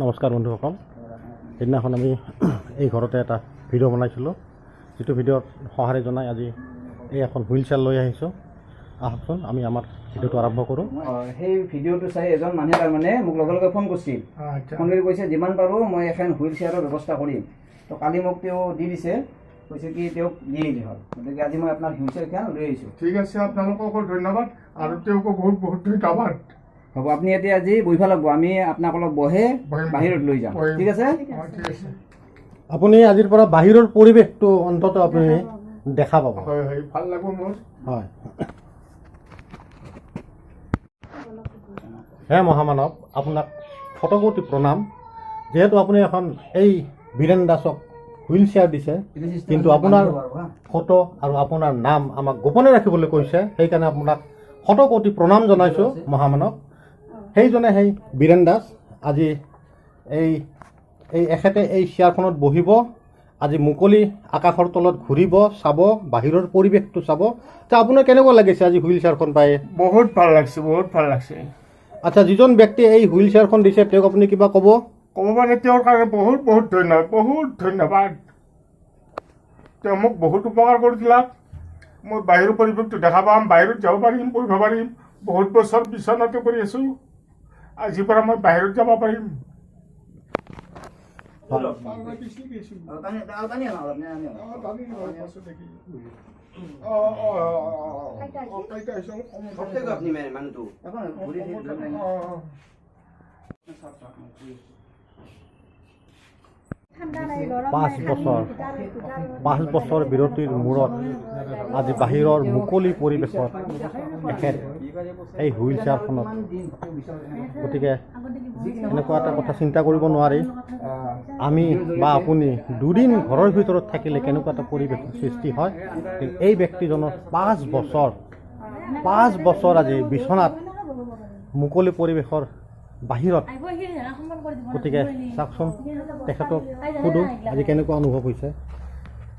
নমস্কাৰ বন্ধুসকল, সেইদিনাখন আমি এই ঘৰতে এটা ভিডিঅ' বনাইছিলোঁ, যিটো ভিডিঅ'ত সঁহাৰি জনাই আজি এই এখন হুইল চেয়াৰ লৈ আহিছোঁ। আহকচোন, আমি আমাৰ ভিডিঅ'টো আৰম্ভ কৰোঁ। সেই ভিডিঅ'টো চাই এজন মানুহে তাৰমানে মোক লগে লগে ফোন কৰিছিল। ফোন কৰি কৈছে, যিমান পাৰোঁ মই এখন হুইল চেয়াৰৰ ব্যৱস্থা কৰিম। তো কালি মোক তেওঁ দি দিছে, কৈছে কি তেওঁক দি আহিলে হ'ল। গতিকে আজি মই আপোনাৰ হুইল চেয়াৰখন লৈ আহিছোঁ। ঠিক আছে, আপোনালোককো ধন্যবাদ আৰু তেওঁকো বহুত বহুত ধন্যবাদ। হ'ব, আপুনি এতিয়া আজি বহিব লাগিব, আমি আপোনাক অলপ বহে বহিম। বাহিৰত লৈ যাম। বহিম। ঠিক আছে। ঠিক আছে। আপুনি আজিৰ পৰা বাহিৰৰ পৰিৱেশটো অন্ততঃ আপুনি দেখা পাব। হয়, ভাল লাগিব মোৰ। হয়। হে মহামানৱ, আপোনাক শতকোটি প্ৰণাম। যিহেতু আপুনি এখন এই বীৰেণ দাসক হুইল চেয়াৰ দিছে, কিন্তু আপোনাৰ ফটো আৰু আপোনাৰ নাম আমাক গোপনে ৰাখিবলৈ কৈছে, সেইকাৰণে আপোনাক শতকোটি প্ৰণাম জনাইছোঁ মহামানৱ। সেইজনে সেই বীৰেণ দাস আজি এই এই এখেতে এই চেয়াৰখনত বহিব, আজি মুকলি আকাশৰ তলত ঘূৰিব, চাব, বাহিৰৰ পৰিৱেশটো চাব। তা আপোনাৰ কেনেকুৱা লাগিছে আজি হুইল চেয়াৰখন পাই? বহুত ভাল লাগছে, বহুত ভাল লাগছে। আচ্ছা, যিজন ব্যক্তিয়ে এই হুইল চেয়াৰখন দিছে তেওঁক আপুনি কিবা ক'ব? ক'ব মানে তেওঁৰ কাৰণে বহুত বহুত ধন্যবাদ, বহুত ধন্যবাদ। তেওঁ মোক বহুত উপকাৰ কৰি দিলাক। মই বাহিৰৰ পৰিৱেশটো দেখা পাম, বাহিৰত যাব পাৰিম, পঢ়িব পাৰিম। বহুত বছৰ বিচনাতে কৰি আছোঁ, আজিৰ পৰা মই বাহিৰত যাব পাৰিম। মানুহটো 5 বছৰ, 5 বছৰ বিৰতিৰ মূৰত আজি বাহিৰৰ মুকলি পৰিৱেশত এখেত এই হুইল চেয়াৰখনত। গতিকে এনেকুৱা এটা কথা চিন্তা কৰিব নোৱাৰি, আমি বা আপুনি দুদিন ঘৰৰ ভিতৰত থাকিলে কেনেকুৱা এটা পৰিৱেশৰ সৃষ্টি হয়। এই ব্যক্তিজনৰ 5 বছৰ, 5 বছৰ আজি বিচনাত, মুকলি পৰিৱেশৰ বাহিৰত। গতিকে চাওকচোন, তেখেতক সোধোঁ আজি কেনেকুৱা অনুভৱ হৈছে।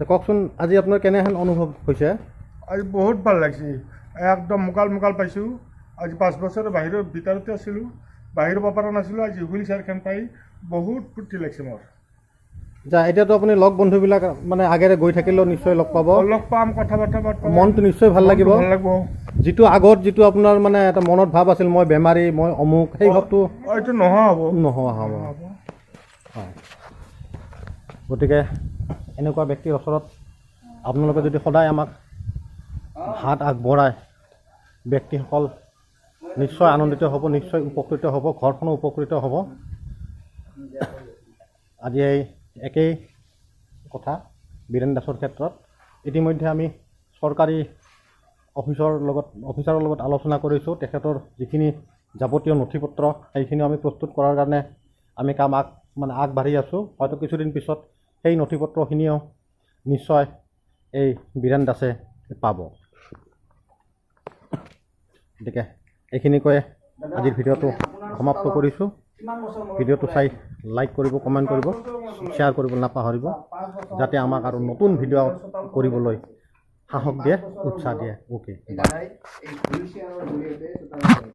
কওকচোন, আজি আপোনাৰ কেনেহেন অনুভৱ হৈছে? আজি বহুত ভাল লাগিছে, একদম মোকাল মোকাল পাইছোঁ। আজি 5 বছৰৰ বাহিৰৰ ভিতৰতে আছিলোঁ, বাহিৰ পৰা নাছিলোঁ। আজি হুইল চেয়াৰখন পাই বহুত ফূৰ্তি লাগিছে মোৰ। যা, এতিয়াতো আপুনি লগ বন্ধুবিলাক মানে আগেৰে গৈ থাকিলেও নিশ্চয় লগ পাব। লগ পাম, কথা বাৰ্তা পাতিম। মনটো নিশ্চয় ভাল লাগিব। ভাল লাগিব। যিটো আগত যিটো আপোনাৰ মানে এটা মনত ভাৱ আছিল, মই বেমাৰী, মই অমুক, সেই ভাৱটো এইটো নোহোৱা হ'ব। নোহোৱা হ'ব। হয়। গতিকে এনেকুৱা ব্যক্তিৰ ওচৰত আপোনালোকে যদি সদায় আমাক হাত আগবঢ়ায়, ব্যক্তিসকল নিশ্চয় আনন্দিত হ'ব, নিশ্চয় উপকৃত হ'ব, ঘৰখনো উপকৃত হ'ব। আজি এই একেই কথা বীৰেণ দাসৰ ক্ষেত্ৰত। ইতিমধ্যে আমি চৰকাৰী অফিচাৰৰ লগত আলোচনা কৰিছোঁ। তেখেতৰ যিখিনি যাৱতীয় নথি পত্ৰ, সেইখিনিও আমি প্ৰস্তুত কৰাৰ কাৰণে আমি কাম মানে আগবাঢ়ি আছোঁ। হয়তো কিছুদিন পিছত সেই নথি পত্ৰখিনিও নিশ্চয় এই বীৰেণ দাসে পাব। গতিকে এইখিনি কৈয়ে আজিৰ ভিডিঅ'টো সমাপ্ত কৰিছোঁ। ভিডিঅ'টো চাই লাইক কৰিব, কমেণ্ট কৰিব, শ্বেয়াৰ কৰিব নাপাহৰিব, যাতে আমাক আৰু নতুন ভিডিঅ' কৰিবলৈ সাহস দিয়ে, উৎসাহ দিয়ে। Okay, bye.